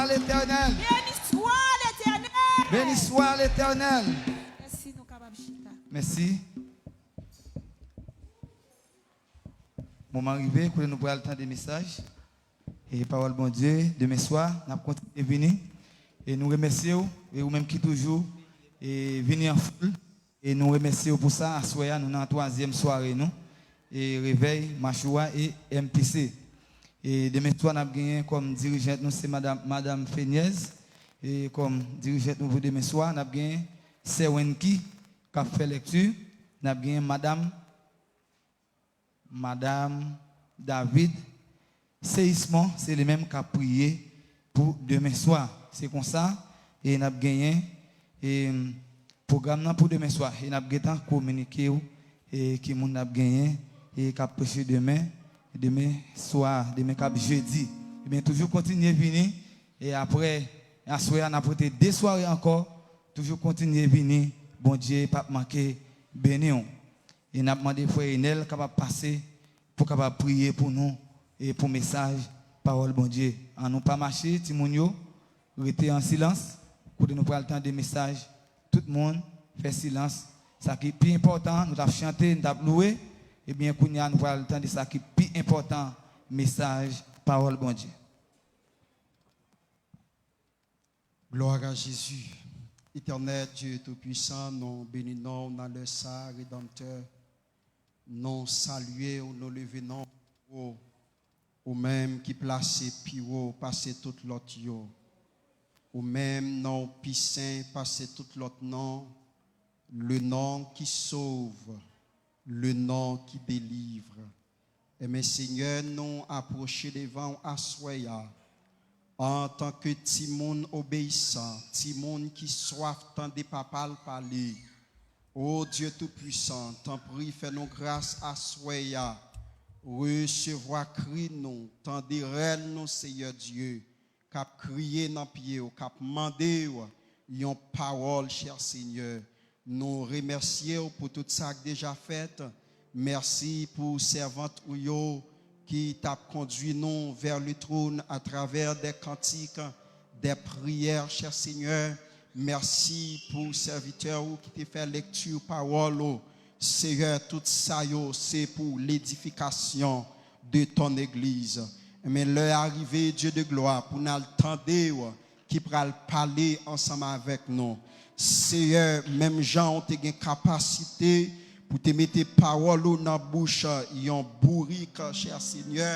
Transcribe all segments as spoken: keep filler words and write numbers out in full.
à l'Éternel. Béni soit l'Éternel. Béni soit l'Éternel. Mèsi, nou kapab chita. Mèsi. Moman rive kote nou pral tande mesaj e pawòl Bondye. Demen swa, n ap kontinye vini. E nou remèsye w, e ou menm ki toujou e vini an foul. E nou remèsye w pou sa. Aswè a, nou nan twazyèm sware nou e revèy Machou a e M P C. E demen swa, n ap genyen kòm dirijant nou, se madam, madam Fenyèz. E kòm dirijant nou pou demen swa, n ap genyen sè Wenki k ap fè lèkti. N ap genyen madam Madam David Seismond, se li menm k ap priye pou demen swa. Se konsa, e n ap genyen, e, pwogram nan pou demen swa. E n ap gentan kominike w, e, ki moun n ap genyen, e, k ap preche demen, demen swa, demen k ap jedi. Ebyen, toujou kontinye vini, e apre, aswè a, n ap rete de sware ankò. Toujou kontinye vini, Bondye p ap manke beni w. E n ap mande frè Enèl kapab pase pou kapab priye pou nou e pou mesaj pawòl Bondye. Ann nou pa mache, timoun yo, rete an silans. Kote nou pral tande mesaj, tout moun fè silans. Sa ki pi enpòtan, nou t ap chante, nou t ap louwe. Ebyen, kounye a, nou pral tande sa ki pi enpòtan, mesaj pawòl Bondye. Glwa a Jezi. Etènèl Dye Toupisan, nou beni non w nan lè sa, Redanmtè. Nou salye w, nou leve non w pi wo. Ou menm ki plase pi wo pase tout lòt yo. Ou menm non w pi sen pase tout lòt non. Le nom qui sauve, le nom qui délivre. Enben, Senyè, nou apwoche devan w aswè a, antanke timoun obeyisan, timoun ki swaf tande Papa l pale. O Dye Toupisan, tanpri fè nou gras aswè a, resevwa kri nou, tande rèl nou, Seyè Dye, k ap kriye nan pye w, k ap mande w yon pawòl, chè Senyè. Nou remèsye w pou tout sa k deja fèt. Mèsi pou sèvant ou yo ki t ap kondui nou vers le trône à travers des cantiques, des prières, chè Senyè. Mèsi pou sèvitè ou ki te fè lekti pawòl ou. Seyè, tout sa yo se pou ledifikasyon de ton église. Men lè a rive, Dye de glwa, pou n al tande w ki pral pale ansanm avèk nou. Seyè, menm jan w te gen kapasite pou te mete pawòl ou nan bouch yon bourik, chè Senyè,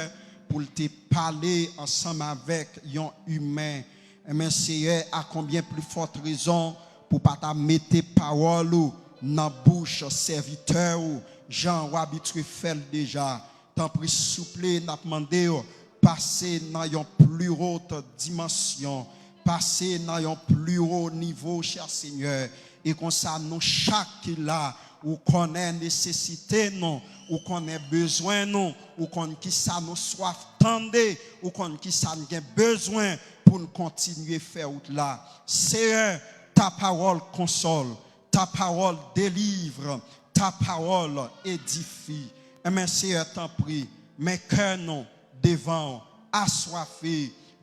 pou l te pale ansanm avèk yon imen. Enben, Seyè, à combien plus forte raison pou pa ta mete pawòl ou nan bouch sèvitè ou, jan w abitye fè l deja. Tanpri, souple, n ap mande w, pase nan yon pli wot dimansyon, pase nan yon pli wo nivo, chè Senyè. E konsa, nou chak ki la, ou konnen nesesite nou, ou konnen bezwen nou, ou konn kisa nou swaf tande, ou konn kisa n gen bezwen pou n kontinye fè wout la. Seyè, ta pawòl konsòl, ta pawòl delivre, ta pawòl edifye. Enben, Seyè, tanpri, men kè nou devan w, aswafe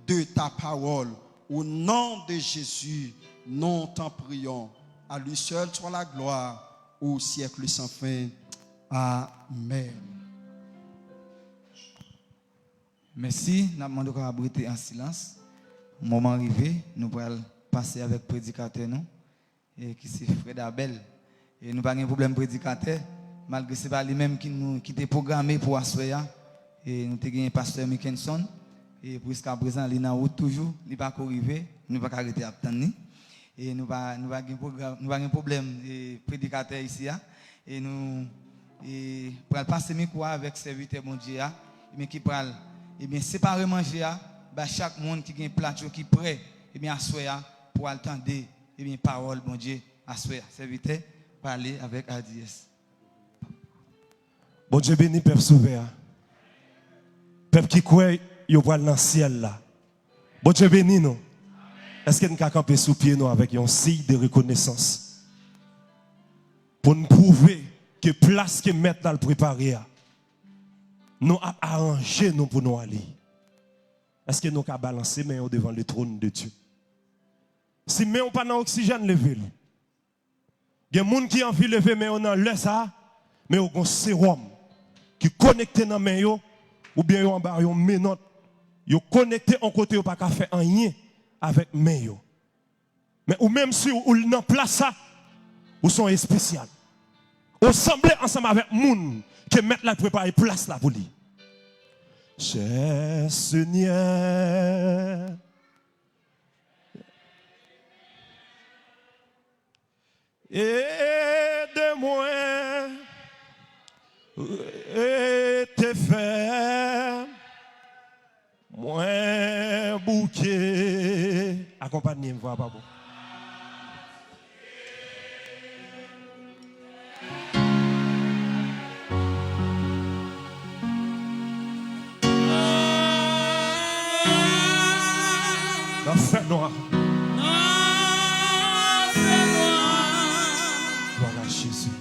de ta pawòl. Au nom de Jésus, nous t'en prions. À lui seul soit la gloire, au siècle sans fin. Amen. Mèsi, n ap mande w kapab rete an silans. Moman rive, nou pral pase avèk predikatè nou, e ki se Frè Dabèl. E nou pa gen pwoblèm predikatè, malgre se pa li menm ki nou, ki te pwograme pou aswè a. E nou te gen pastè Mickenson, e pou jiska prezan, li nan wout toujou, li pako rive, nou pa ka rete ap tann li. E nou pa, nou pa gen pwogram, nou pa gen pwoblèm, e, predikatè isi a. E nou, e, pral pase mikwo a avèk sèvitè Bondye a, ebyen, ki pral, ebyen, separe manje a, bay chak moun ki gen plat yo ki prè, ebyen, aswè a, pou al tande, ebyen, pawòl Bondye aswè a. Sèvitè, pale avèk adiyès. Bondye beni pèp Sovè a. Pèp ki kwè yo pral nan syèl la. Bondye beni nou. Èske n ka kanpe sou pye nou avèk yon siy de rekonesans? Pou n pwouve ke plas ke Mèt la al prepare a, nou ap aranje nou pou nou ale. Èske nou ka balanse men yo devan le trône de Dieu? Si men w pa nan oksijèn, leve l. Gen moun ki anvi leve men yo nan lè sa a, men yo gon sewòm ki konekte nan men yo, oubyen yo anba yon menòt. Yo konekte yon kote yo pa ka fè anyen avèk men yo. Men ou menm si ou, ou nan plas sa, ou se yon espesyal. Ou sanble ansanm avèk moun ke mèt la prepare plas la pou li. Chè Senyè, ede mwen rete fèm. Mwen bouke. Akonpanye m, vwa pa bon. Nan fènwa. Glwa a Jezi.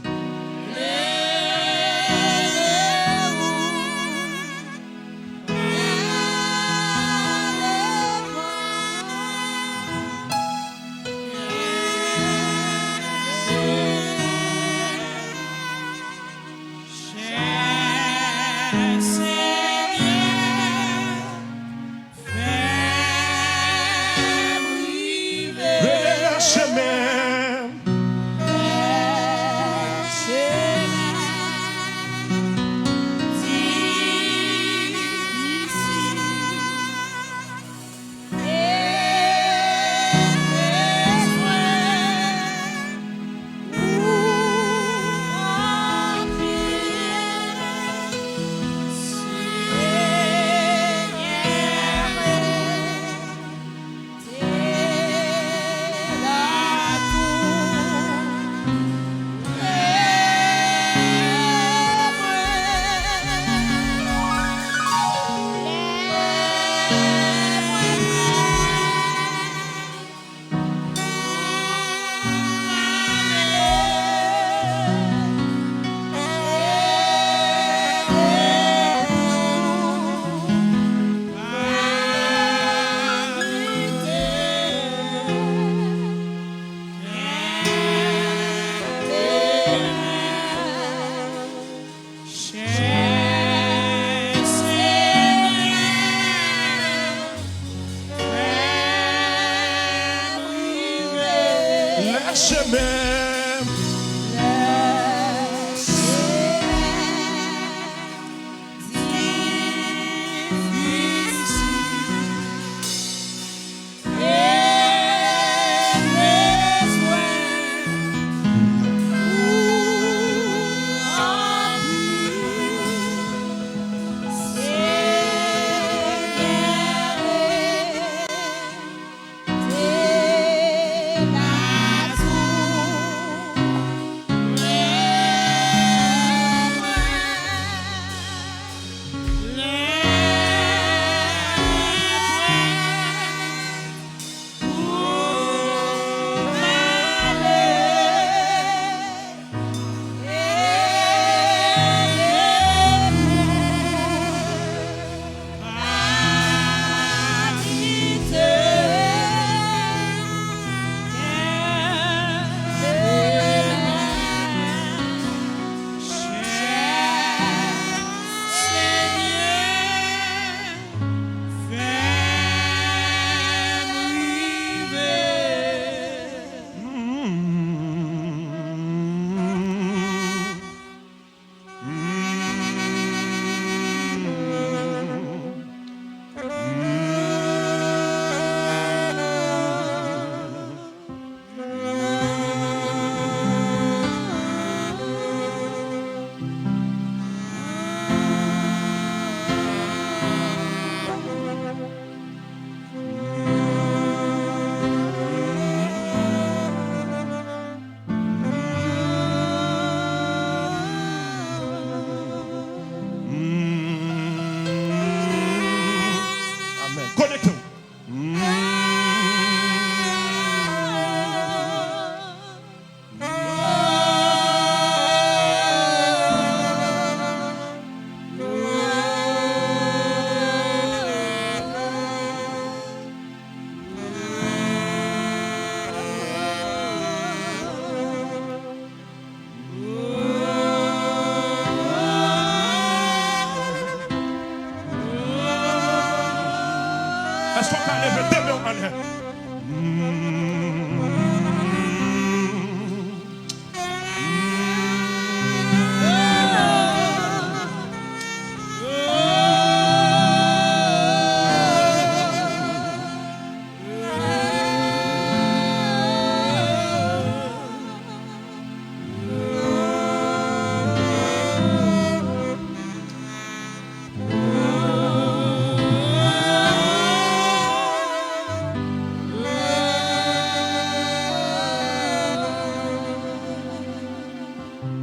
Rele lèche men. Chè Senyè, fè m rive. Lèche men m. Lèche men m. Difisil.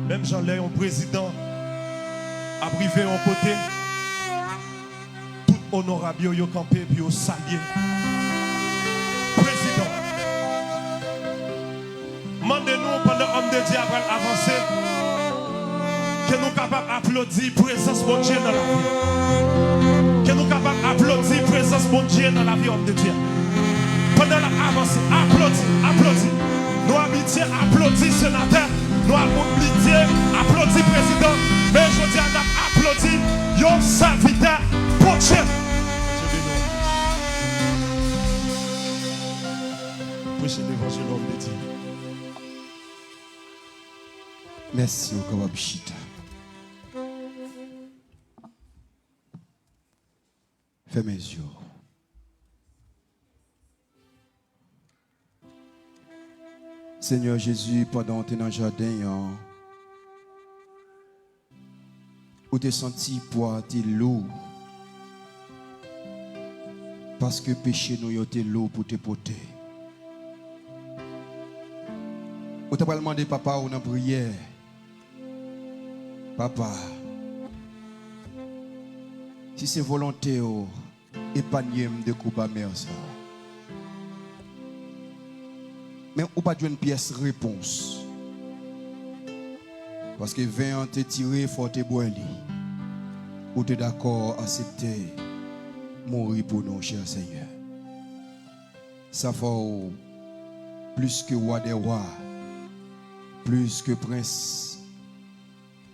Menm jan lè yon prezidan ap rive yon kote, tout onorab yo, yo kanpe epi yo salye prezidan. Mande nou, pandan òm de Dye a pral avanse, ke nou kapab aplodi prezans Bondye nan lavi. Ke nou kapab aplodi prezans Bondye nan lavi òm de Dye a. Pandan l ap avanse, aplodi, aplodi. Nou abitye aplodi senatè, nou abitye aplodi prezidan, men jodi a n ap aplodi yon sèvitè Bondye. Bondye beni w. Preche levanjil, òm de Dye. Mèsi, ou kapab chita. Fèmen zye w. Senyè Jezi, pandan w te nan jaden an, ou te santi pwa a te lou, paske peche nou yo te lou pou te pote. Ou ta pral mande Papa w nan priyè, Papa, si se volonte w, epanye m de koup amè sa a. Men ou pa t jwenn pyès repons. Paske ven an te tire, fò w te bwè li. Ou te dakò aksepte mouri pou nou, chè Senyè. Sa fè w plis ke wa dè wa, plis ke prens,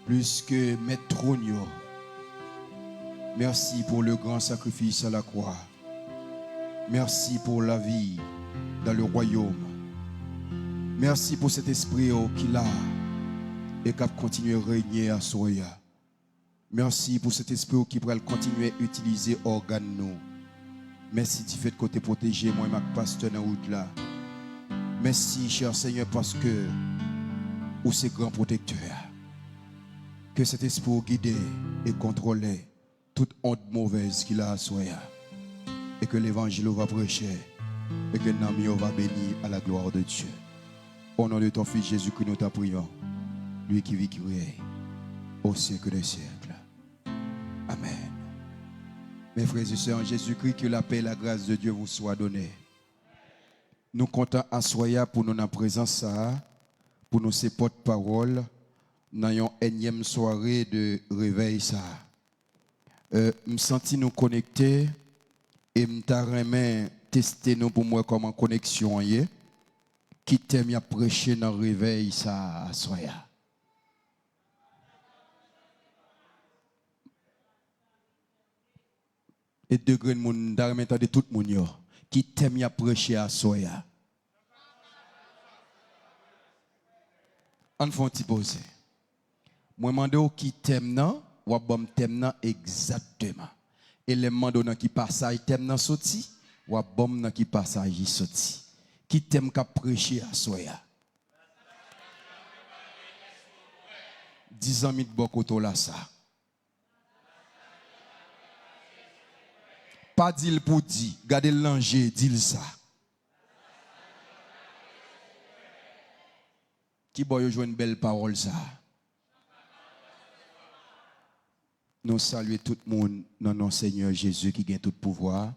plis ke mèt twòn yo. Mèsi pou le gran sakrifis a la kwa. Mèsi pou lavi dans le royaume. Mèsi pou Sentespri w ki la e k ap kontinye renye aswè a. Mèsi pou Sentespri w ki pral kontinye itilize ògàn nou. Mèsi difèt ke w te pwoteje mwen ak pastè nan wout la. Mèsi, chè Senyè, paske ou se gran pwotektè a. Ke Sentespri w gide e kontwole tout ond movèz ki la aswè a, e ke levanjil ou va preche, e ke nanm yo va beni à la gloire de Dieu. Au nom de ton Fils Jésus-Christ, nous t'en prions, lui qui vit, qui règne au siècle des siècles. Amen. Mes frères et sœurs en Jésus-Christ, que la paix et la grâce de Dieu vous soient données. Nou kontan aswè a pou nou nan prezans sa a, pou nou se pòtpawòl nan yon ènyèm sware de revèy sa a. Euh, m santi nou konekte e m ta renmen teste nou pou m wè kòman koneksyon an ye. Ki tèm y ap preche nan revèy sa a aswè a? E de grenn moun, m ta renmen tande tout moun yo. Ki tèm y ap preche aswè a? Ann fè yon ti poze. Mwen mande w ki tèm nan, w ap ban m tèm nan egzakteman. E lè m mande w nan ki pasaj tèm nan soti, w ap ban m nan ki pasaj li soti. Ki tèm k ap preche aswè a? Di zanmi k bò kote w la sa. Pa di l pou di, gade l nan je, di l sa. Ki bò yo jwenn bèl pawòl sa a? Nou salye tout moun nan non Senyè Jezi ki gen tout pouvwa a,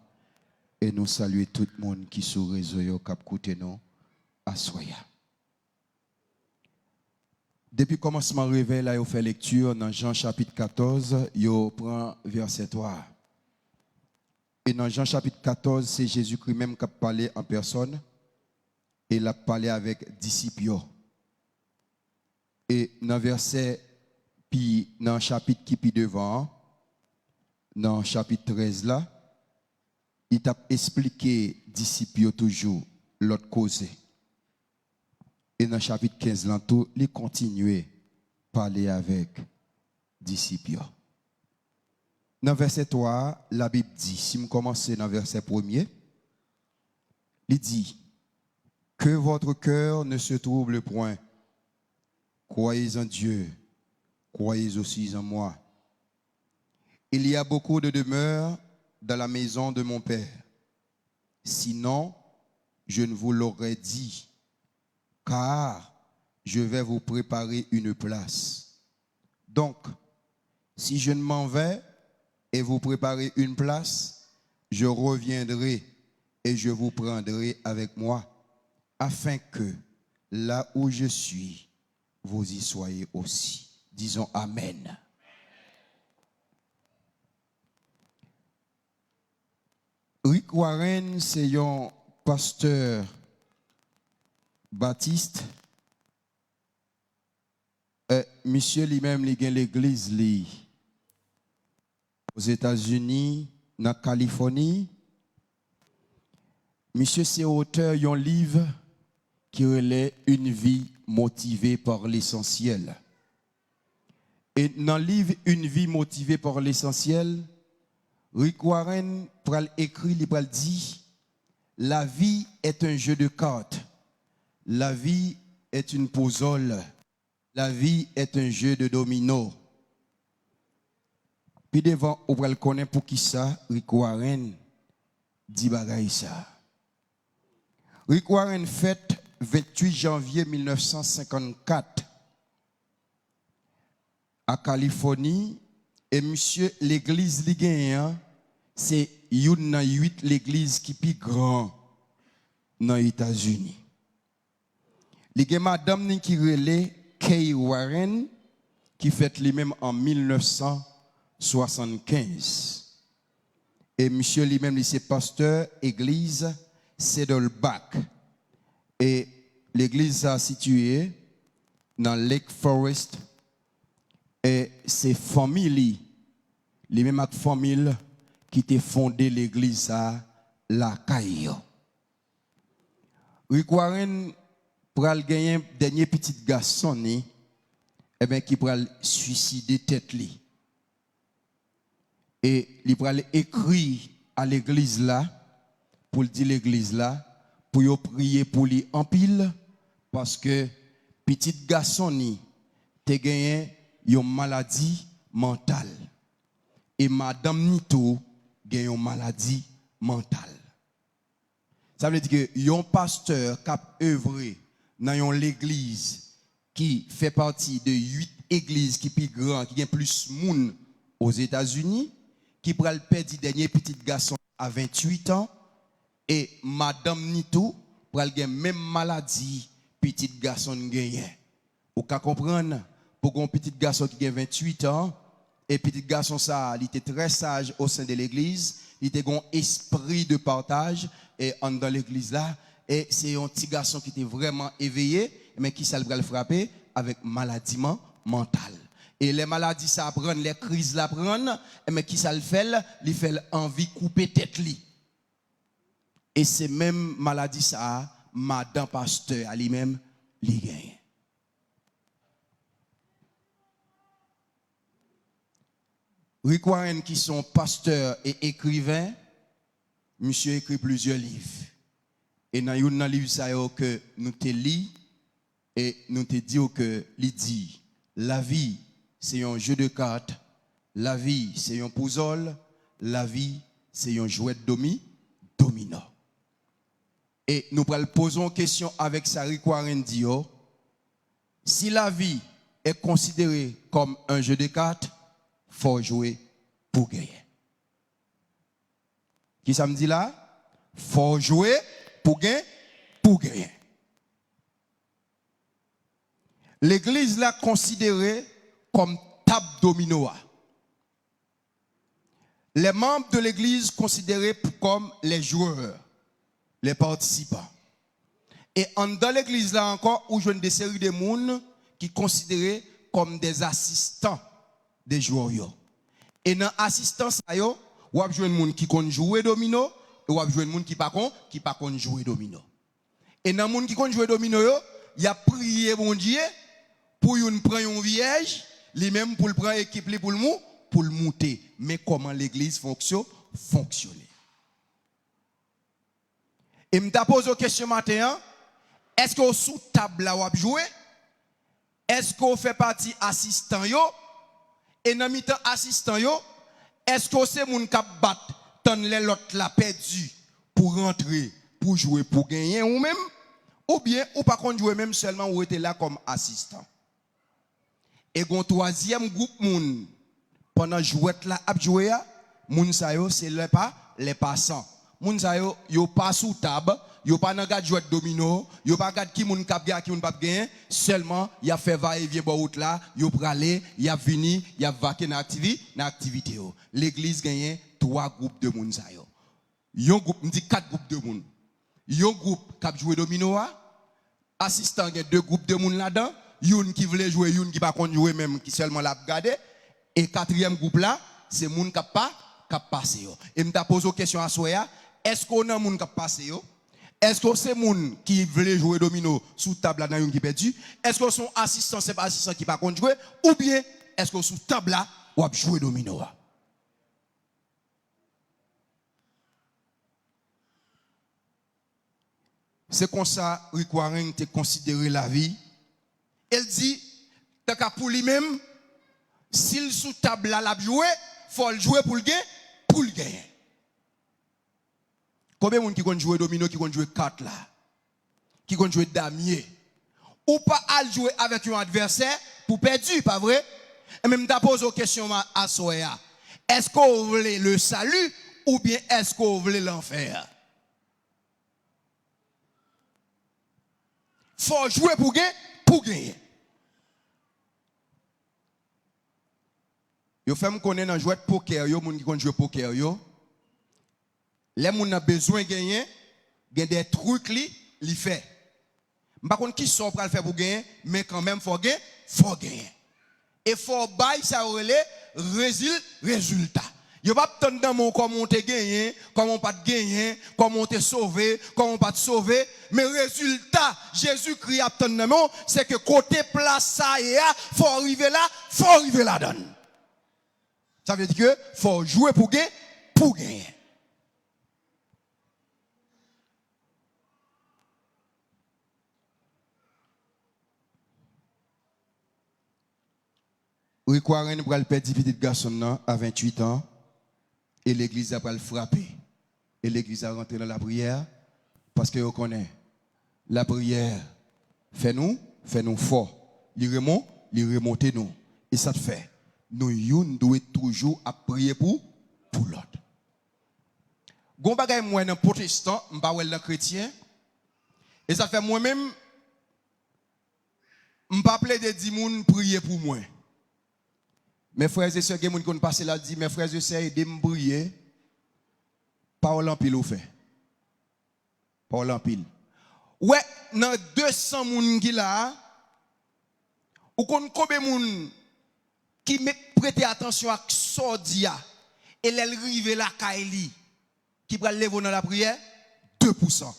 e nou salye tout moun ki sou rezo yo k ap koute nou aswè a. Depi kòmansman revèy la, yo fè lekti nan Jan chapit katòz, yo pran vèsè twa a. E nan Jan chapit katòz, se Jezikri menm k ap pale an pèsòn, e l ap pale avèk disip yo. E nan vèsè pi, nan chapit ki pi devan an, nan chapit trèz la, li t ap esplike disip yo toujou lòt koze. E nan chapit kenz lan tou, li kontinye pale avèk disip yo. Nan vèsè twa a, Labib di, si m kòmanse nan vèsè premye, li di, Que votre cœur ne se trouble point. Croyez en Dieu, croyez aussi en moi. Il y a beaucoup de demeures dans la maison de mon Père. Sinon, je ne vous l'aurais dit, car je vais vous préparer une place. Donc, si je ne m'en vais et vous préparer une place, je reviendrai et je vous prendrai avec moi, afin que là où je suis, vous y soyez aussi. Disons Amen. Rick Warren se yon pastè batis. Eh, misye li menm, li gen legliz li Ozetazini, nan Kalifòni. Misye se otè yon liv ki rele Une vie motivée par l'essentiel. E nan liv Une vie motivée par l'essentiel, Rick Warren pral ekri, li pral di, la vie est un jeu de cartes. La vie est une puzzle. La vie est un jeu de domino. Pi devan, ou pral konnen poukisa Rick Warren di bagay sa. Rick Warren fèt venntuit janvye mil nèf san senkannkat a Kalifòni, e misye, legliz li genyen an, se youn nan uit legliz ki pi gran nan Etazini. Li gen madanm ni ki rele Kay Warren, ki fèt li menm an mil nèf san swasannkenz. E misye li menm, li se pastè egliz Saddleback. E legliz sa a sitiye nan Lake Forest. E se fanmi li, li menm ak fanmi l, ki te fonde legliz sa a lakay yo. Rick Warren pral genyen dènye pitit gason ni, enben, ki pral swiside tèt li. E li pral ekri a legliz la, pou l di legliz la, pou yo priye pou li anpil, paske pitit gason ni te genyen yon maladi mantal. E madanm ni tou gen yon maladi mantal. Sa vle di ke yon pastè k ap evre nan yon legliz ki fè pati de uit egliz ki pi gran, ki gen plis moun Ozetazini, ki pral pèdi dènye pitit gason a venntuit an, e madanm ni tou pral gen menm maladi pitit gason n genyen. Ou ka konprann, pou gen yon pitit gason ki gen venntuit an, e pitit gason sa a, li te trè saj o sen de legliz, li te gen yon espri de pataj, e anndan legliz la, e se yon ti gason ki te vrèman eveye, men kisa l pral frape? Avèk maladi man-, mantal. E lè maladi sa a pran l, lè kriz la pran l, men kisa l fè l? Li fè l anvi koupe tèt li. E se menm maladi sa a, madan pastè a li menm, li genyen. Rick Warren, ki se yon pastè e ekriven, misye ekri plizyè liv. E nan youn nan liv sa yo ke nou te li, e nou te di w ke li di, lavi se yon je de kat, lavi se yon pouzòl, lavi se yon jwèt domi, domino. E nou pral poze yon kesyon avèk sa Rick Warren di yo. Si la vie est considérée comme un jeu de cartes, fò w jwe pou genyen. Kisa m di la? Fò w jwe pou gen, pou genyen. Legliz la konsidere kòm tab domino a. Les membres de l'église considérés comme les joueurs, les participants. E anndan legliz la ankò, ou jwenn de seri de moun ki konsidere kòm des assistants de jwè yo. E nan asistan sa yo, w ap jwenn moun ki konn jwe domino, e w ap jwenn moun ki pa konn, ki pa konn jwe domino. E nan moun ki konn jwe domino yo, y ap priye Bondye pou youn pran yon vyèj, li menm pou l pran ekip li pou l mou-, pou l moute. Men kòman legliz fonksyo-, fonksyone. E m ta poze w kesyon maten an, èske w sou tab la w ap jwe? Èske w fè pati asistan yo? E nan mitan asistan yo, èske w se moun k ap bat tann lè lòt la pèdi pou rantre, pou jwe, pou genyen ou menm? Oubyen ou pa konn jwe menm, sèlman ou rete la kòm asistan. E gon twazyèm gwoup moun, pandan jwèt la ap jwe a, moun sa yo se lè pa, lè pasan. Moun sa yo, yo pa sou tab, yo pa nan gad jwèt domino, yo pa gad ki moun k ap gen ak ki moun p ap genyen, sèlman y ap fè vayevyen bò wout la, yo prale, y ap vini, y ap vake nan aktivi-, nan aktivite yo. Legliz genyen twa gwoup de moun sa yo. Yon gwoup, m di kat gwoup de moun. Yon gwoup k ap jwe domino a, asistan gen de gwoup de moun ladan, youn ki vle jwe, youn ki pa konn jwe menm, ki sèlman l ap gade, e katriyèm gwoup la, se moun k ap pa, k ap pase yo. E m ta poze w kesyon aswè a, èske w nan moun k ap pase yo? Èske w se moun ki vle jwe domino sou tab la nan youn ki pèdi? Èske w se yon asistan, senp asistan ki pa konn jwe? Oubyen èske w sou tab la, w ap jwe domino a? Se konsa Rick Warren te konsidere lavi. E l di, tanka pou li menm, si l sou tab la, l ap jwe, fò l jwe pou l gen, pou l genyen. Konbyen moun ki konn jwe domino, ki konn jwe kat la? Ki konn jwe damye? Ou pa al jwe avèk yon advèsè pou pèdi, pa vre? Enben, m ta poze w kesyon ma-, aswè a. Èske w vle le salut oubyen èske w vle lanfè? Fò w jwe pou gen, pou genyen. Yo fè m konnen nan jwèt pokè yo, moun ki konn jwe pokè yo, lè moun nan bezwen genyen, gen de trik li, li fè. M pa konn kisa w pral fè pou genyen, men kanmenm fò gen, fò genyen. E fò w bay sa yo rele rezil-, rezilta. Yo p ap tann nan men w kòman w te genyen, kòman w pa t genyen, kòman w te sove, kòman w pa t sove. Men rezilta Jezikri ap tann nan men w, se ke kote plas sa ye a, fò w rive la, fò w rive ladan l. Sa vle di ke fò w jwe pou gen, pou genyen. Rick Warren pral pèdi pitit gason l nan a venntuit an, e legliz la pral frape. E legliz la rantre nan lapriyè, paske yo konnen lapriyè fè nou, fè nou fò. Li remon-, li remonte nou. E sa t fè, nou youn dwe toujou ap priye pou, pou lòt. Gon bagay m wè nan pwotestan, m pa wè l nan kretyen. E sa fè mwen menm, m pa plede di moun priye pou mwen. Men frè e sè, gen moun ki konn pase la, l di, men frè e sè, ede m priye. Pawòl anpil ou fè. Pawòl anpil. Ou wè, nan de san moun ki la a, ou konn konbyen moun ki met, prete atansyon ak sa w di a, e lè l rive lakay li, ki pral leve w nan lapriyè? De pousan.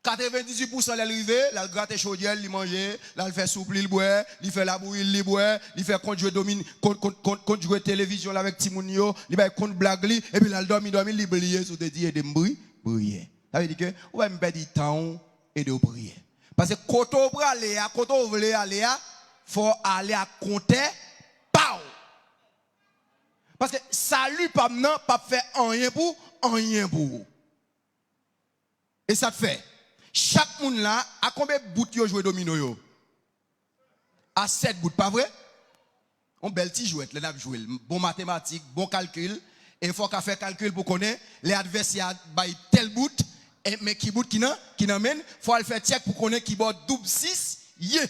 Katrevendizuit pousan lè l rive, l al grate chodyè l, li manje, l al fè soup li, l bwè, li fè labouyi l, li bwè, li fè kont jwe domin-, kont, kont, kont, kont jwe televizyon l avèk timoun yo, li bay kont blag li, epi l al dòmi, dòmi, li bliye si w te di ede m pri-, priye. Sa vle di ke ou pa menm pèdi tan w ede w priye. Paske kote w prale a, kote w vle ale a, fò w ale ak kontè pa w. Paske sali pa m nan p ap fè anyen pou, anyen pou ou. E sa k fè, chak moun la, a konbyen bout yo jwe domino yo? A sèt bout, pa vre? Yon bèl ti jwèt, lè n ap jwe l. Bon matematik, bon kalkil. E fò w ka fè kalkil pou konnen, lè advèsè a bay tèl bout, e, men ki bout ki nan, ki nan men l, fò w al fè tchèk pou konnen ki bò doub sis ye.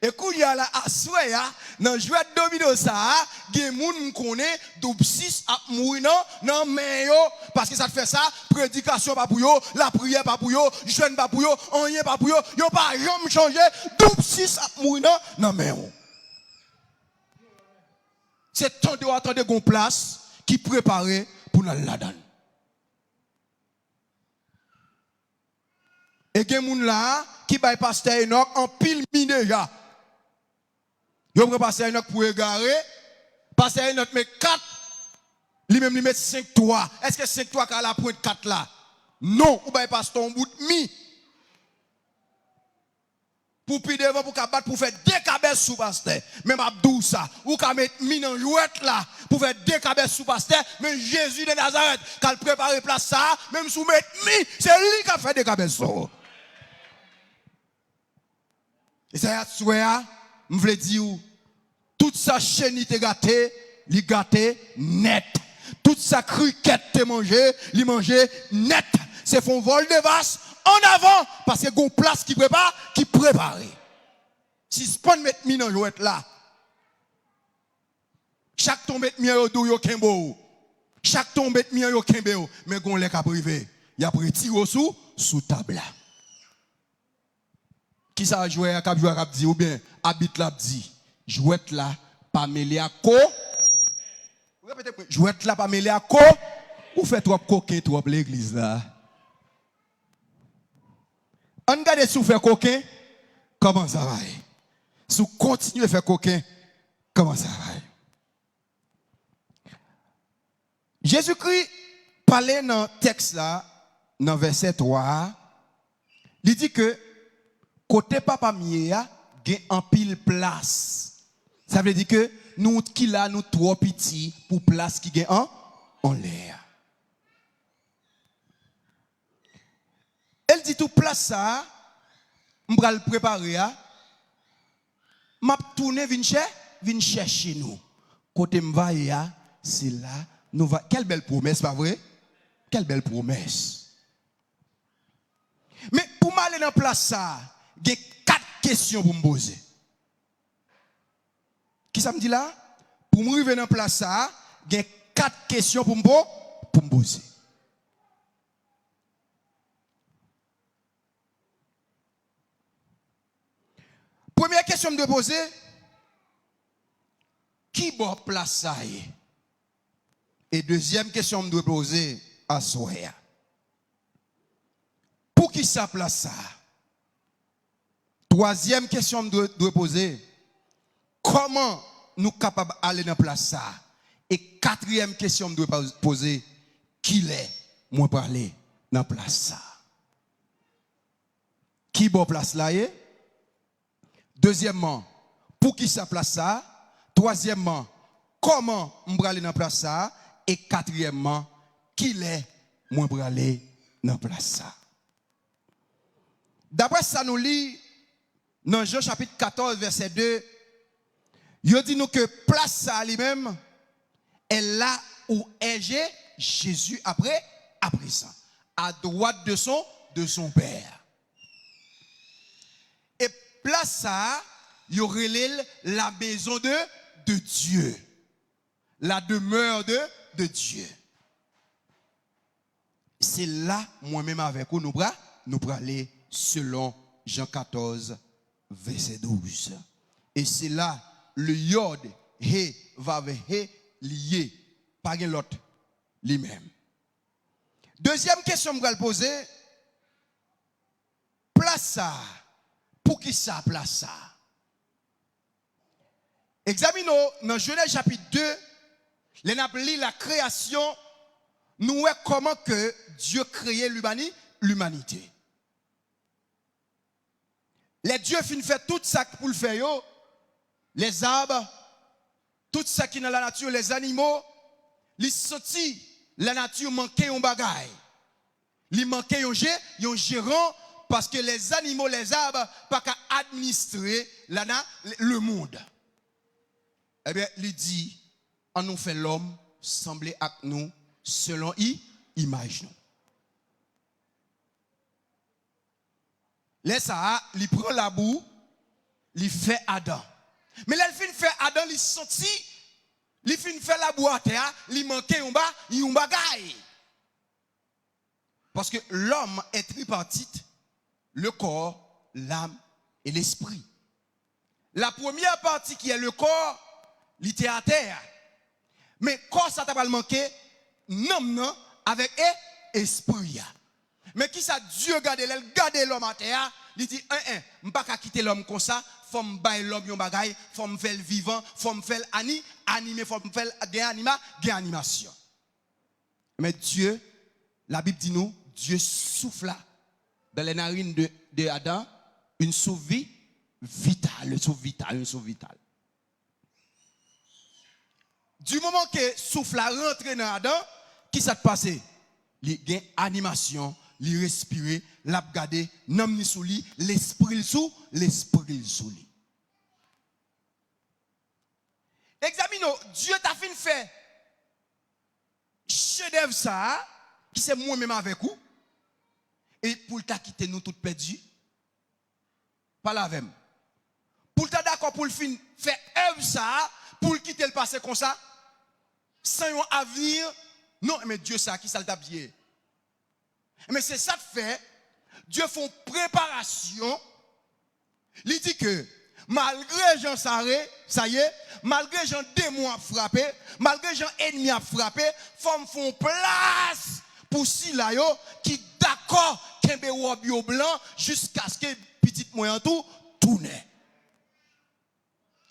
E kounye a la, aswè a, nan jwèt domino sa a, gen moun m konnen, doub sis ap mouri nan, nan men yo. Paske sa k fè sa, predikasyon pa pou yo, lapriyè pa pou yo, jèn pa pou yo, anyen pa pou yo. Yo pa janm chanje, doub sis ap mouri nan, nan men w. Se tande w a tande gon plas ki prepare pou n al ladan l. E gen moun la a ki bay pastè Enòk anpil mi deja. Yo pran pastè Enòk pou egare. Pastè Enòk met kat, li menm li met senk twa. Èske senk twa ka al apwent kat la? Non, ou bay pastè yon bout mi. Ou pi devan pou ka bat pou fè dekabès sou pastè. Men m ap di w sa, ou ka met mi nan jwèt la pou fè dekabès sou pastè, men Jezi de Nazarèt k al prepare plas sa a, menm si w met mi, se li k ap fè dekabès sou ou. E sa aswè a, m vle di w, tout sa cheni te gate, li gate nèt. Tout sa krikèt te manje, li manje nèt. Se fè yon vòl devas ann avan, paske gon plas ki prepa, ki prepare. Sispann met mi nan jwèt la. Chak tan w met mi an, yo di w yo kenbe w. Chak tan w met mi an, yo kenbe w. Men gon lè k ap rive, y ap retire w sou, sou tab la. Kisa jwè a k ap jwe a k ap di, oubyen abit la ap di? Jwèt la pa mele ak ko. Repete pou mwen, jwèt la pa mele ak ko. Ou fè twòp koken twòp legliz la. Ann gade si w fè koken, kòman sa va ye? Si w kontinye fè koken, kòman sa va ye? Jezikri pale nan tèks la, nan vèsè twa a, li di ke kote Papa m ye a gen anpil plas. Sa vle di ke nou ki la, nou twò piti pou plas ki gen an, anlè a. E l di tou, plas sa a, m pral prepare a, m ap tounen vin chè, vin chèche nou. Kote m va ye a, se la nou va. Kèl bèl pwomès, pa vre? Kèl bèl pwomès. Men pou m ale nan plas sa a, gen kat kesyon pou m poze. Kisa m di la? Pou m rive nan plas sa a, gen kat kesyon pou m po-, pou m poze. Premyè kesyon m dwe poze, ki bò plas sa a ye? E dezyèm kesyon m dwe poze aswè a, poukisa plas sa a? Twazyèm kesyon m dwe, dwe poze, kòman nou kapab ale nan plas sa a? E katriyèm kesyon m dwe pa-, poze, kilè mwen prale nan plas sa a? Ki bò plas la ye? Dezyèmman, poukisa plas sa a? Twazyèmman, kòman m prale nan plas sa a? E katriyèmman, kilè mwen prale nan plas sa a? Daprè sa nou li nan Jan chapit katòz, vèsè de, yo di nou ke plas sa a li menm, est là où est Jé-, Jésus après, à présent, à droite de son, de son Père. E plas sa a, yo rele l la maison de, de Dieu. La demeure de, de Dieu. Se la, mwen menm avèk ou, nou pra-, nou prale selon Jan katòz, vèsè douz. E se la, le Yod, He, Vav, He, li ye. Pa gen lòt, li menm. Dezyèm kesyon m pral poze, plas sa a, poukisa plas sa a? Egzamine w nan Jenèz chapit de, lè n ap li la création, nou wè kòman ke Dye kreye limani-, limanite. Lè Dye fin fè tout sa k pou l fè yo, lèzab, tout sa ki nan lanati, lèzanimo, li santi lanati manke yon bagay. Li manke yon je-, yon jeran, paske lèzanimo, lèzab pa ka administre lana-, lemonn. Ebyen, li di, ann nou fè lòm sanble ak nou, selon i-, imaj nou. Lè sa a, li pran labou, li fè Adan. Men lè l fin fè Adan, li santi, li fin fè labou atè a, li manke yon ba-, yon bagay. Parce que l'homme est tripartite, le corps, l'âme et l'esprit. La première partie qui est le corps, li te atè a. Men kò sa ta pral manke nanm nan avèk e, espri a. Men kisa Dye gade lè l gade lòm atè a, li di, en, en, m pa ka kite lòm konsa, fò m bay lòm yon bagay, fò m fè l vivan, fò m fè l ani-, anime, fò m fè l gen anima-, gen animasyon. Men Dye, Labib di nou, Dye soufla dans les narines de, de Adam une souffle vi-, vital, sou vital, sou vital. Di moman ke souf la rantre nan Adan, ki sa k pase? Li gen animasyon, li respire, l ap gade, nanm ni sou li, lespri l sou, lespri l sou li. Egzamine w, Dye ta fin fè chedèv sa a, ki se mwen menm avèk ou, e pou l ta kite nou tout pèdi? Pale avè m. Pou l ta dakò pou l fin fè èv sa a, pou l kite l pase konsa, san yon avni, non, men Dye sa, ki sa l t ap di? Men se sa k fè, Dye fè yon preparasyon, li di ke malgre jan sa re, sa ye, malgre jan demon ap frape, malgre jan ènmi ap frape, fò m fè yon plas pou sila yo ki dakò kenbe wòb yo blan jiskaske pitit mwen an tou tounen.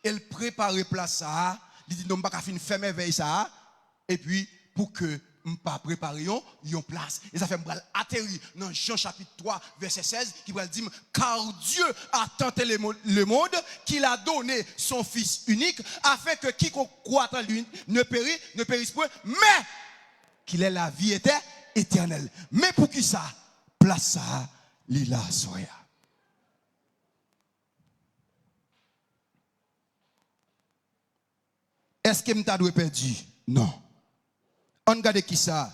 E l prepare plas sa a, li di, "Non, m pa ka fin fè mèvèy sa a, epi pou ke m pa prepare yon, yon plas." E sa fè m pral ateri nan Jan chapit twa, vèsè sèz, ki pral di m, "Car Dieu a tant aimé le mo-, le monde qu'il a donné son Fils unique, afin que quiconque croit en lui ne péri-, ne périsse point, mais qu'il ait la vie éter-, éternelle." Men poukisa plas sa a, li la aswè a? Èske m ta dwe pèdi? Non. Ann gade kisa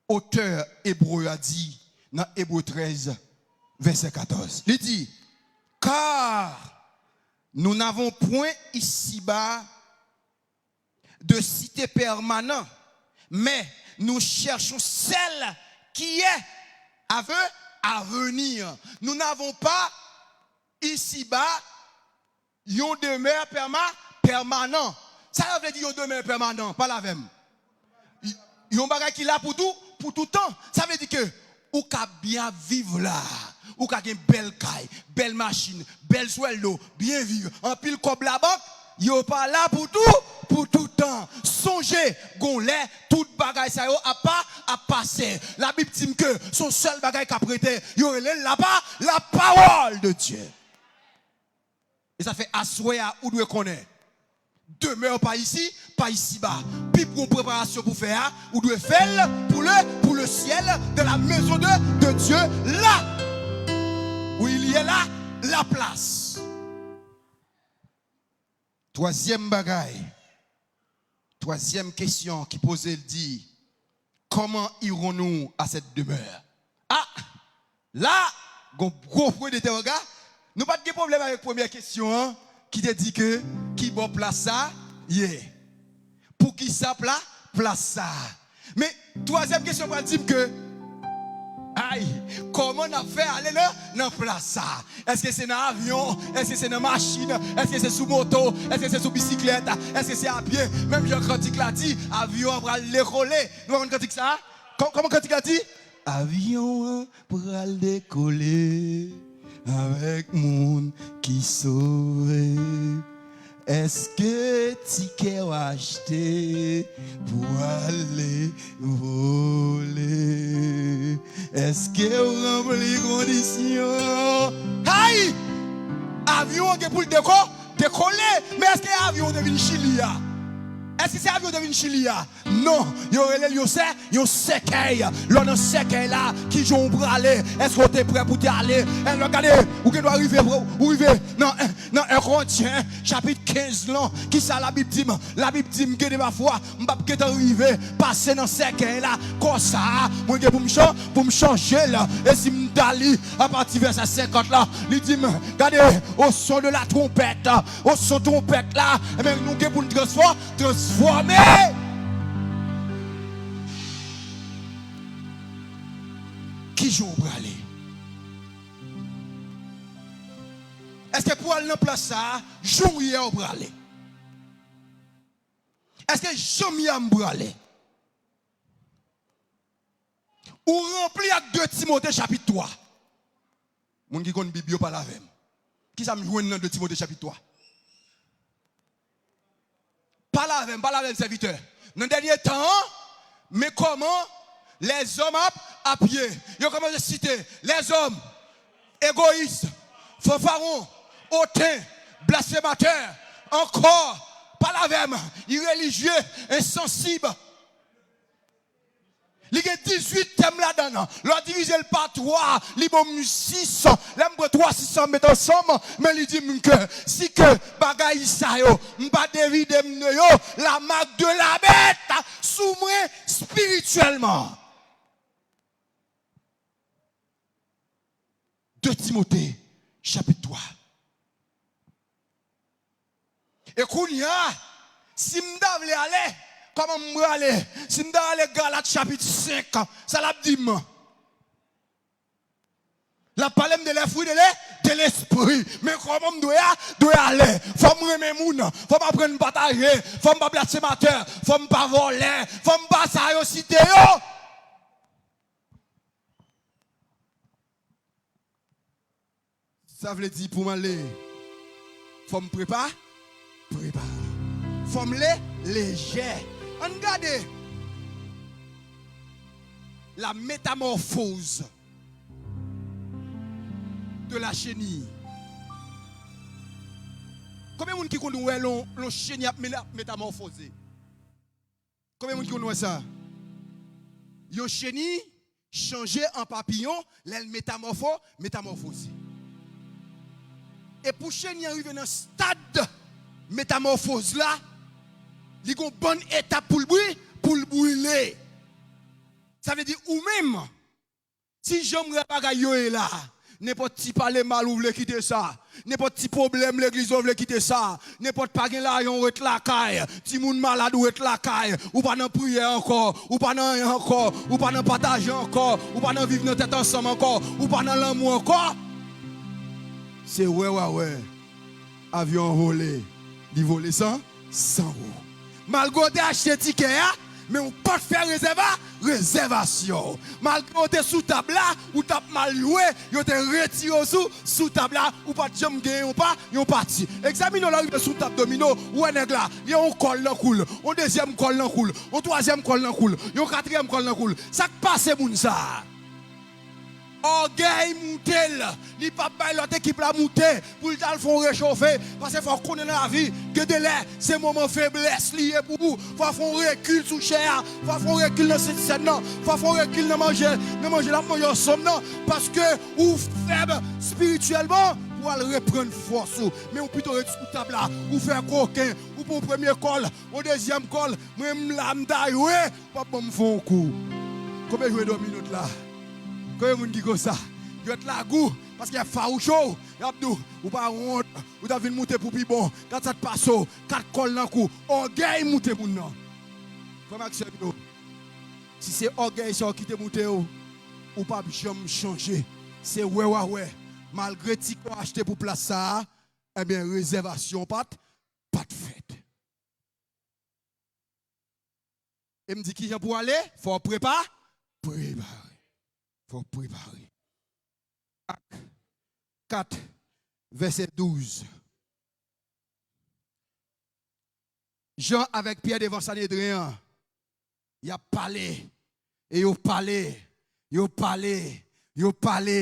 otè Ebre a di nan Ebre trèz, vèsè katòz. Li di, "Car nous n'avons point ici-bas de cité permanente, mais nous cherchons celle qui est à ve-, à venir." Nous n'avons pas ici-bas yon demè pèma-, pèmanan. Sa yo vle di yon demè pèmanan? Pale avè m. Y-, yon bagay ki la pou tou, pou tout tan. Sa vle di ke ou ka byen ap viv la. Ou ka gen bèl kay, bèl machin, bèl swèldo, byen viv, anpil kòb labank. Yo pa la pou tou, pou tout tan. Sonje, gon lè, tout bagay sa yo ap pa, ap pase. Labib di m ke se yon sèl bagay k ap rete. Yo rele l lapa-, la parole de Dieu. E sa fè aswè a ou dwe konnen. Demè pa isi, pa isiba. Pi gwo preparasyon pou fè a, ou dwe fè l pou le, pour le ciel, dans la maison de, de Dieu, là où il y a la, la place. Twazyèm bagay, twazyèm kesyon ki poze l di, comment irons-nous à cette demeure? Ah! La, gon gwo pwen de entèwoga. Nou pa t gen pwoblèm avèk premyè kesyon an, ki te di ke ki bò plas sa ye? Poukisa pla-, plas sa? Men, twazyèm kesyon pral di m ke, ay, kòman n ap fè ale nan, nan plas sa? Èske se nan avyon? Èske se nan machin? Èske se sou moto? Èske se sou bisiklèt? Èske se a pye? Menm jan kantik la di, avyon an pral dekole. Nou pa konn kantik sa? Kò-, kòman kantik la di? Avyon an pral dekole avèk moun ki sove. Èske tikè w achte pou ale vole? Èske w ranpli kondisyon? Hay! Avyon an gen pou l deko-, dekole, men èske avyon an te vin Chili a? Èske se avyon an te vin Chili a? Non, yo rele l yon sè-, yon sèkèy. Lè w nan sèkèy la, ki jan w prale? Èske w te prè pou te ale? Èske w gade, ou gen dwa rive, ou rive nan, nan en Korentyen, chapit kenz lan. Kisa Labib di m? Labib di m, gen de pafwa, m p ap gentan rive pase nan sèkèy la. Kò sa a, mwen gen pou m chan-, pou m chanje l. E si m ta li apati vèsè senkant la, li di m, gade, au son de la trompette, au son twonpèt la, ebyen, nou gen pou n transfò-, transfòme. Ki jan w prale? Èske pou al nan plas sa a, jan w ye a w prale? Èske jan m ye a m prale? Ou ranpli ak de Timote chapit twa. Moun ki konn Bib yo pale avè m. Kisa m jwenn nan de Timote chapit twa? Pale avè m, pale avè m, sèvitè. Nan dènye tan an, men kòman lèzòm ap, ap ye. Yo kòmanse site lèzòm, egoyis, fanfaron, oten, blasfematè, ankò, pale avè m, irelijye, ensansib. Li gen dizuit tèm ladan l. Lè w divize l pa twa, li ban m sis. Lè m pran twa sis sa m met ansanm, men li di m ke si ke bagay sa yo, m pa devide m de yo, la marque de la bête sou mwen espirityèlman. De Timote, chapit twa. E kounye a, si m ta vle ale, kòman m prale? Si m ta ale Galat chapit senk, sa l ap di m? L ap pale m de lèfwi de le, de lespri. Men kòman m dwe a, dwe ale? Fò m renmen moun, fò m aprann pataje, fò m pa blasfematè, fò m pa vòlè, fò m pa sa yo site yo. Sa vle di pou m ale, fò m prepa, prepare. Fò m le, lejè. Ann gade la métamorphose de la chenille. Konbyen moun ki konn wè lon, lon cheni ap mela-, metamòfoze? Konbyen moun ki konn wè sa? Yon cheni chanje an papiyon lè l metamòfo, metamòfoze. E pou cheni an rive nan stad metamòfoz la, li gon bann etap pou l bri-, pou l brile. Sa vle di ou menm, ti jan m wè bagay yo ye la, nenpòt ti pale mal ou vle kite sa. Nenpòt ti pwoblèm legliz ou vle kite sa. Nenpòt pa gen lajan ou ret lakay. Timoun malad ou ret lakay. Ou pa nan priyè ankò. Ou pa nan anyen ankò. Ou pa nan pataje ankò. Ou pa nan viv nan tèt ansanm ankò. Ou pa nan lanmou ankò. Se wè w a wè. Avyon an vole, li vole san, san ou. Malgre w te achte tikè a, men ou pa t fè rezèva-, rezèvasyon. Malgre w te sou tab la, ou t ap mal jwe, yo te retire w sou, sou tab la, ou pa t janm gen yon pa, yon pati. Egzamine w lè w rive sou tab domino, ou wè nèg la, li gen yon kòl nan kou l, yon dezyèm kòl nan kou l, yon twazyèm kòl nan kou l, yon katriyèm kòl nan kou l. Sa k pase moun sa a? Ògèy moute l. Li p ap bay lòt ekip la moute pou l t al fè yon rechofe. Paske fò w konnen nan lavi, gen de lè, se moman feblès li ye pou ou. Fò w fè yon rekil sou chè a. Fò w fè yon rekil nan sèn nan. Fò w fè yon rekil nan manje, nan manje l ap manje ansanm nan. Paske ou fèb espirityèlman pou w al reprann fòs ou. Men ou pito ret sou tab la. Ou fè koken. Ou pran yon premye kòl, yon dezyèm kòl. Mwen m la, m ta jwe. W ap ban m fè yon kou. Konbyen jwe domino t la? Konbyen moun ki konsa? Jwèt la gou, paske y ap fawouche w, y ap di w, ou pa wont, ou t ap vin moute pou pi bon, gad sa t pase w, kat kòl nan kou, ògèy moute moun nan. Frè m ak sè m yo, si se ògèy sa w ki te moute w, ou p ap janm chanje. Se wè w a wè, malgre tikè w achte pou plas sa a, ebyen, rezèvasyon w pa t, pa t fèt. E m di kijan pou ale? Fò w prepa-, prepare. Fò w prepare. Ak kat, vèsè douz. Jan avèk Pyè devan Sanedren an, y ap pale, e yo pale, yo pale, yo pale.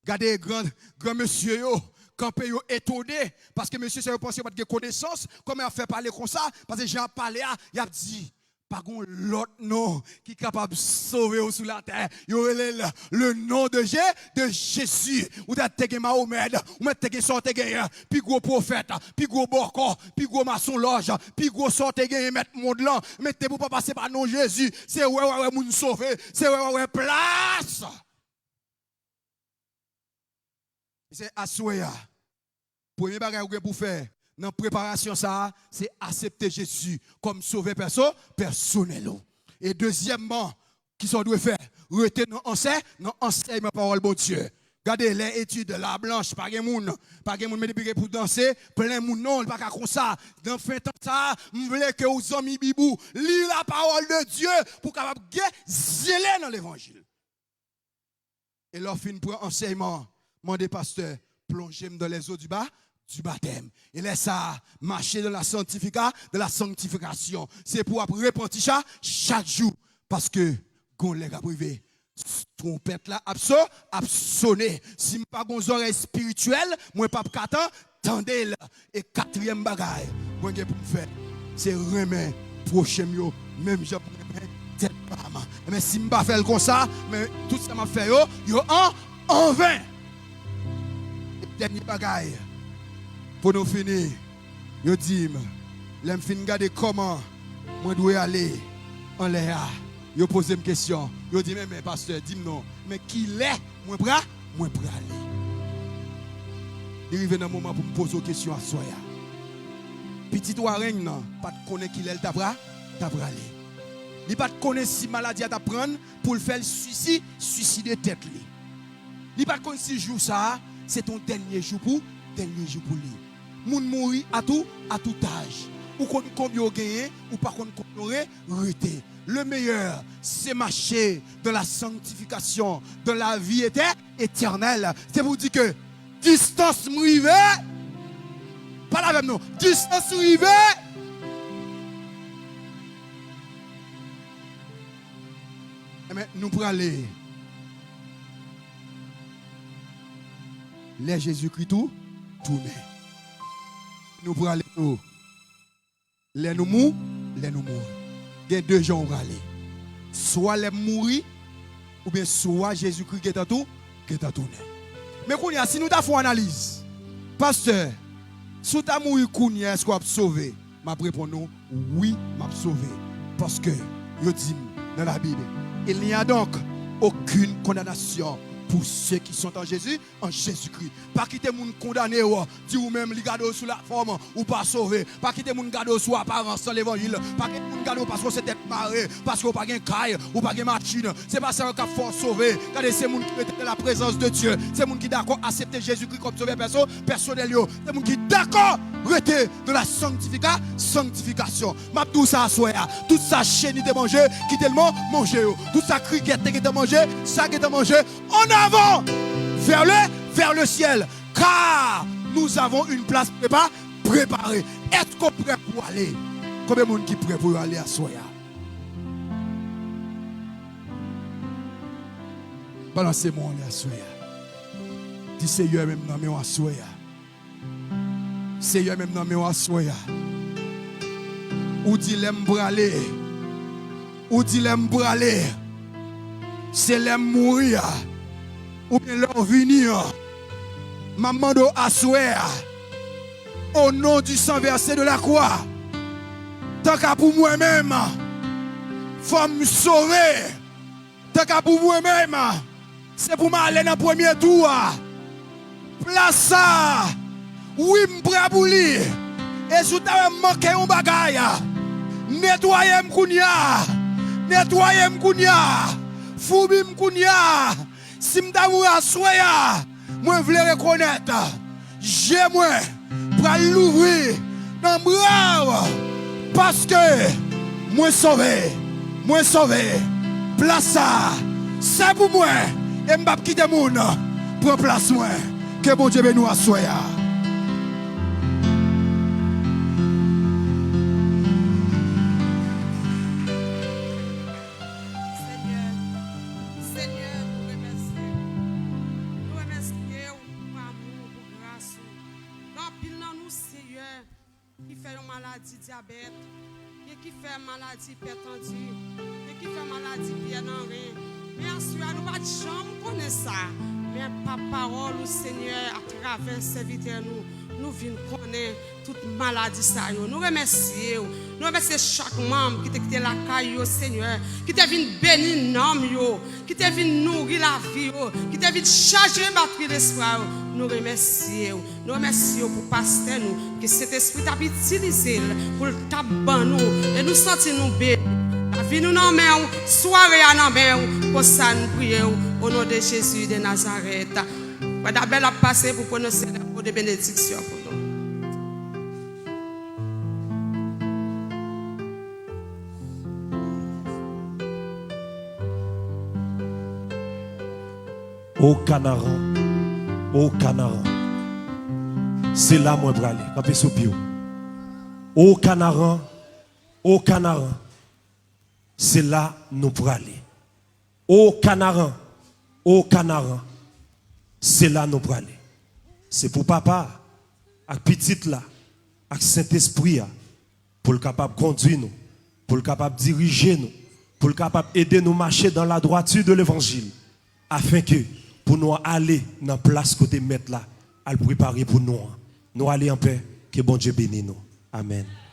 Gade gran, gran mesye yo kanpe, yo etone, paske mesye sa yo panse yo pa t gen konesans, kòman y ap fè pale konsa, paske jan y ap pale a, y ap di, pa gon lòt non ki kapab sove w sou latè. Yo rele l le nom de Je-, de Jésus. Ou ta te gen Mahomet, ou mèt te gen sa w te genyen, pi gwo pwofèt, pi gwo bòkò, pi gwo masonlòj, pi gwo sa w te genyen, mèt mond lan, men te pou pa pase pa non Jezi. Se wè w a wè moun sove, se wè w a wè plas. Se aswè a, premye bagay ou gen pou fè nan preparasyon sa a, se aksepte Jezi kòm sovè pèso-, pèsonèl ou. E dezyèmman, kisa w dwe fè? Rete nan ansè-, nan ansèyman pawòl Bondye. Gade, lè etid la blanch, pa gen moun, pa gen moun, men depi gen pou danse, plen moun non, li pa ka konsa. Nan fen tan sa a, m vle ke ou zanmi Bib ou, li la parole de Dieu pou w kapab gen zele nan levanjil. E lè w fin pran ansèyman an, mande pastè, plonje m dans les eaux du ba-, du baptême. E lè sa a, mache dans la sanctifica-, dans la sanctification. Se pou w ap repanti cha-, chak jou. Paske, gon lè k ap rive, twonpèt la ap so-, ap sone. Si m pa gon zòrèy espirityèl, mwen p ap ka tan-, tande l. E katriyèm bagay mwen gen pou m fè, se renmen pwochen m yo, menm jan m renmen tèt pa m. Men si m pa fè l konsa, men tout sa m ap fè yo, yo an, anven. E dènye bagay, pou nou fini, yo di m, lè m fin gade kòman mwen dwe ale anlè a, yo poze m kesyon. Yo di m, men, men, pastè, di m non, men kilè mwen pra, mwen prale? Li rive nan moman pou m poze w kesyon aswè a. Pitit Warren nan pa t konnen kilè l ta pra, ta prale. Li pa t konnen si maladi a t ap pran l pou l fè l swisi, swiside tèt li. Li pa t konn si jou sa a, se t on dènye jou pou, dènye jou pou li. Moun mouri a tou, a tout aj. Ou konn konbyen w genyen, ou pa konn konbyen w re-, rete. Le meilleur, c'est marcher dans la sanctification, dans la vie éter-, éternelle. Se pou di ke distans m rive, pale avè m non, distans m rive, enben, nou prale. Lè Jezikri tou tounen, nou prale tou. Lè nou mou, lè nou mouri. Gen de jan ou prale. Swa lè m mouri, oubyen swa Jezikri gentan tou, gentan tounen. Men kounye a, si nou ta fè yon analiz, pastè, si w ta mouri kounye a, èske w ap sove? M ap reponn ou, wi, m ap sove. Paske yo di m nan Labib, il n'y a donc aucune condamnation pour ceux qui sont en Jésus, en Jésus-Christ. Pa kite moun kondane w, di ou menm li gade w sou lafòm, ou pa sove. Pa kite moun gade w sou aparans nan levanjil. Pa kite moun gade w paske w se tèt mare, paske w pa gen kay, ou pa gen machin. Se pa sa yo k ap fè w sove. Gade, se moun ki rete dans la présence de Dieu. Se moun ki dakò aksepte Jezikri kòm sovè pèso-, pèsonèl yo. Se moun ki dakò rete dans la sanctifica-, sanctification. M ap di w sa aswè a. Tout sa cheni te manje, kite l man-, manje yo. Tout sa krikèt te gentan manje, sa gentan manje. En avant, vers le, vers le ciel, car nous avons une place prépa-, préparée. Èske w prè pou w ale? Konbyen moun ki prè pou yo ale aswè a? Balanse men w anlè aswè a. Di, Seyè, men m nan men w aswè a. Seyè, men m nan men w aswè a. Ou di lè m prale. Ou di lè m prale. Se lè m mouri a. Oubyen lè w vini an. M ap mande w aswè a. Au nom du sang versé de la croix. Tanka pou mwen menm. Fò m sove. Tanka pou mwen menm, se pou m ale nan premye tou a. Plas sa a, wi, m prè pou li. E si w ta wè m manke yon bagay, netwaye m kounye a. Netwaye m kounye a. Foubi m kounye a. Si m ta mouri aswè a, mwen vle rekonèt, je mwen pral louvri nan bra w, paske mwen sove, mwen sove. Plas sa a, se pou mwen, e m p ap kite moun pran plas mwen. Ke Bondye beni w aswè a. Senyè, Senyè, nou remèsye w. Nou remèsye w pou amou w, pou gras ou. Gen anpil nan nou, Senyè, ki fè yon maladi dyabèt, gen ki fè maladi ipètandi, gen ki fè maladi pyè nan ren. Men aswè a, nou pa t janm konnen sa. Men pa pawòl ou, Senyè, atravè sèvitè nou, nou vin konnen tout maladi sa yo. Nou remèsye w. Nou remèsye chak manm ki te kite lakay yo, Senyè, ki te vin beni nanm yo, ki te vin nouri lavi yo, ki te vin chaje batri lespwa yo. Nou remèsye w. Nou remèsye w pou pastè nou, ke Sentespri t ap itilize l pou l t ap ban nou, e nou santi nou beni. Lavi nou nan men w, sware a nan men w, konsa n priye w, o non de Jezi de Nazarèt. Frè Dabèl ap pase pou pwononse lè mo de benediksyon pou nou. O Kanaran, o Kanaran, se la mwen prale. Kanpe sou pye w. O Kanaran, o Kanaran, se la nou prale. O Kanaran, o Kanaran, se la nou prale. Se pou papa a. ak Pitit la, ak Sentespri a, pou l kapab kondui nou, pou l kapab dirije nou, pou l kapab ede nou mache dans la droiture de l'évangile, afin ke pou nou ale nan plas kote Mèt la al prepare pou nou an. Nou ale an pè, ke Bondye beni nou. Amèn.